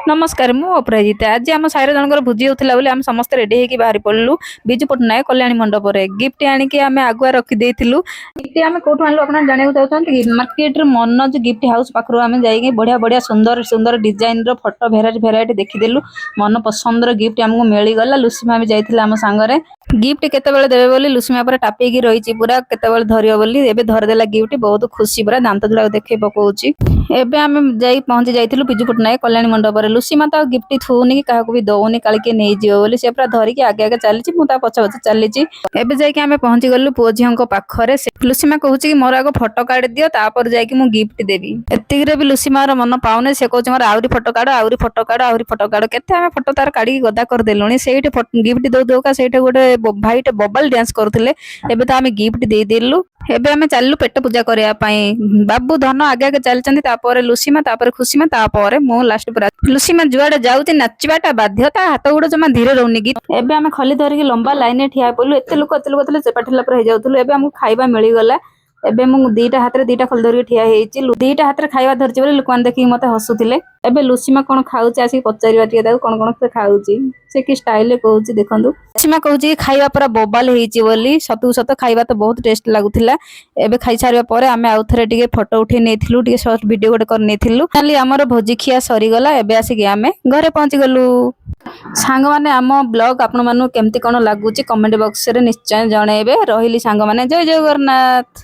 ନମସ୍କାର, ମୁଁ ଅପରାଜିତା। ଆଜି ଆମ ସାହିର ଜଣଙ୍କର ଭୋଜି ହେଉଥିଲା ବୋଲି ଆମେ ସମସ୍ତେ ରେଡି ହେଇକି ବାହାରି ପଡ଼ିଲୁ ବିଜୁ ପଟ୍ଟନାୟକ କଲ୍ୟାଣୀ ମଣ୍ଡପରେ। ଗିଫ୍ଟ ଆଣିକି ଆମେ ଆଗୁଆ ରଖିଦେଇଥିଲୁ। ଗିଫ୍ଟ ଆମେ କୋଉଠୁ ଆଣିଲୁ, ଆପଣ ଜାଣିବାକୁ ଚାହୁଁଛନ୍ତି କି? ମାର୍କେଟରେ ମନୋଜ ଗିଫ୍ଟ ହାଉସ୍ ପାଖରୁ ଆମେ ଯାଇକି ବଢିଆ ବଢିଆ ସୁନ୍ଦର ସୁନ୍ଦର ଡିଜାଇନର ଫଟୋ ଭେରାଇଟି ଭେରାଇଟି ଦେଖିଦେଲୁ। ମନ ପସନ୍ଦର ଗିଫ୍ଟ ଆମକୁ ମିଳିଗଲା। ଲୁସିମା ବି ଯାଇଥିଲା ଆମ ସାଙ୍ଗରେ। ଗିଫ୍ଟ କେତେବେଳେ ଦେବେ ବୋଲି ଲୁସିମା ପୁରା ଟାପେଇକି ରହିଛି ପୁରା, କେତେବେଳେ ଧରିବ ବୋଲି। ଏବେ ଧରିଦେଲା ଗିଫ୍ଟ, ବହୁତ ଖୁସି ପୁରା, ଦାନ୍ତ ଯୋଡ଼ାକ ଦେଖେଇ ପକଉଛି। ଏବେ ଆମେ ଯାଇ ପହଞ୍ଚି ଯାଇଥିଲୁ ବିଜୁ ପଟ୍ଟନାୟକ କଲ୍ୟାଣୀ ମଣ୍ଡପରେ। ଲୁସିମା ତ ଆଉ ଗିଫ୍ଟ ଥୁଉନି କି କାହାକୁ ବି ଦଉନି, କାଳେ କିଏ ନେଇଯିବ ବୋଲି। ସେ ପୁରା ଧରିକି ଆଗେ ଆଗେ ଚାଲିଛି, ମୁଁ ତା ପଛେ ପଛେ ଚାଲିଛି। ଏବେ ଯାଇକି ଆମେ ପହଞ୍ଚି ଗଲୁ ପୁଅ ଝିଅଙ୍କ ପାଖରେ। ଲୁସିମା କହୁଛି କି ମୋର ଆଗ ଫଟୋ କାଢି ଦିଅ, ତାପରେ ଯାଇକି ମୁଁ ଗିଫ୍ଟ ଦେବି। ଏତିକିରେ ବି ଲୁସିମାର ମନ ପାଉନି। ସେ କହୁଛି, ମୋର ଆହୁରି ଫଟୋ କାଢ, ଆହୁରି ଫଟୋ କାଢ, ଆହୁରି ଫଟୋ କାଢ। କେତେ ଆମେ ଫଟୋ ତାର କାଢିକି ଗଦା କରିଦେଲୁଣି। ସେଇଠି ଗିଫ୍ଟ ଦଉ ଦଉକା ସେଇଠି ଗୋଟେ ଭାଇଟେ ବବାଲ ଡ୍ୟାନ୍ସ କରୁଥିଲେ। ଏବେ ତ ଆମେ ଗିଫ୍ଟ ଦେଇଦେଲୁ। ଏବେ ଆମେ ଚାଲିଲୁ ପେଟ ପୂଜା କରିବା ପାଇଁ। ବାବୁ ଧନ ଆଗେ ଆଗେ ଚାଲିଛନ୍ତି, ତାପରେ ଲୁସିମା, ତାପରେ ଖୁସିମା, ତାପରେ ମୁଁ ଲାଷ୍ଟ ପୁରା। ଲୁସିମା ଯୁଆଡେ ଯାଉଛି ନାଚିବାଟା ବାଧ୍ୟ, ତା ହାତ ଗୋଡ ଜମା ଧୀରେ ରହୁନି କି। ଏବେ ଆମେ ଖଲି ଧରିକି ଲମ୍ବା ଲାଇନରେ ଠିଆ ପଡିଲୁ। ଏତେ ଲୋକ, ଏତେ ଲୋକ ଥିଲେ, ଚେପା ଠେଲା ପୁରା ହେଇଯାଉଥିଲୁ। ଏବେ ଆମକୁ ଖାଇବା ମିଳିଗଲା। ଏବେ ମୁଁ ଦିଟା ହାତରେ ଦିଟା ଖଲି ଧରିକି ଠିଆ ହେଇଛି। ଦିଟା ହାତରେ ଖାଇବା ଧରିଛି ବୋଲି ଲୋକମାନେ ଦେଖିକି ମତେ ହସୁଥିଲେ। ଏବେ ଲୁସିମା କଣ ଖାଉଛି, ଆସିକି ପଚାରିବା ଟିକେ ତାକୁ, କଣ କଣ ସେ ଖାଉଛି, ସେ କି ଷ୍ଟାଇଲରେ କହୁଛି ଦେଖନ୍ତୁ। ଲୁସିମା କହୁଛି କି ଖାଇବା ପୁରା ବବାଲ ହେଇଛି ବୋଲି। ସତକୁ ସତ ଖାଇବା ତ ବହୁତ ଟେଷ୍ଟ ଲାଗୁଥିଲା। ଏବେ ଖାଇସାରିବା ପରେ ଆମେ ଆଉ ଥରେ ଟିକେ ଫଟୋ ଉଠେଇ ନେଇଥିଲୁ, ଟିକେ ସର୍ଟ ଭିଡିଓ ଗୋଟେ କରିନେଇଥିଲୁ। କାଲି ଆମର ଭୋଜି ଖିଆ ସରିଗଲା। ଏବେ ଆସିକି ଆମେ ଘରେ ପହଞ୍ଚି ଗଲୁ। ସାଙ୍ଗମାନେ, ଆମ ବ୍ଲଗ ଆପଣମାନଙ୍କୁ କେମିତି କଣ ଲାଗୁଛି, କମେଣ୍ଟ ବକ୍ସରେ ନିଶ୍ଚୟ ଜଣେଇବେ। ରହିଲି ସାଙ୍ଗମାନେ, ଜୟ ଜଗନ୍ନାଥ।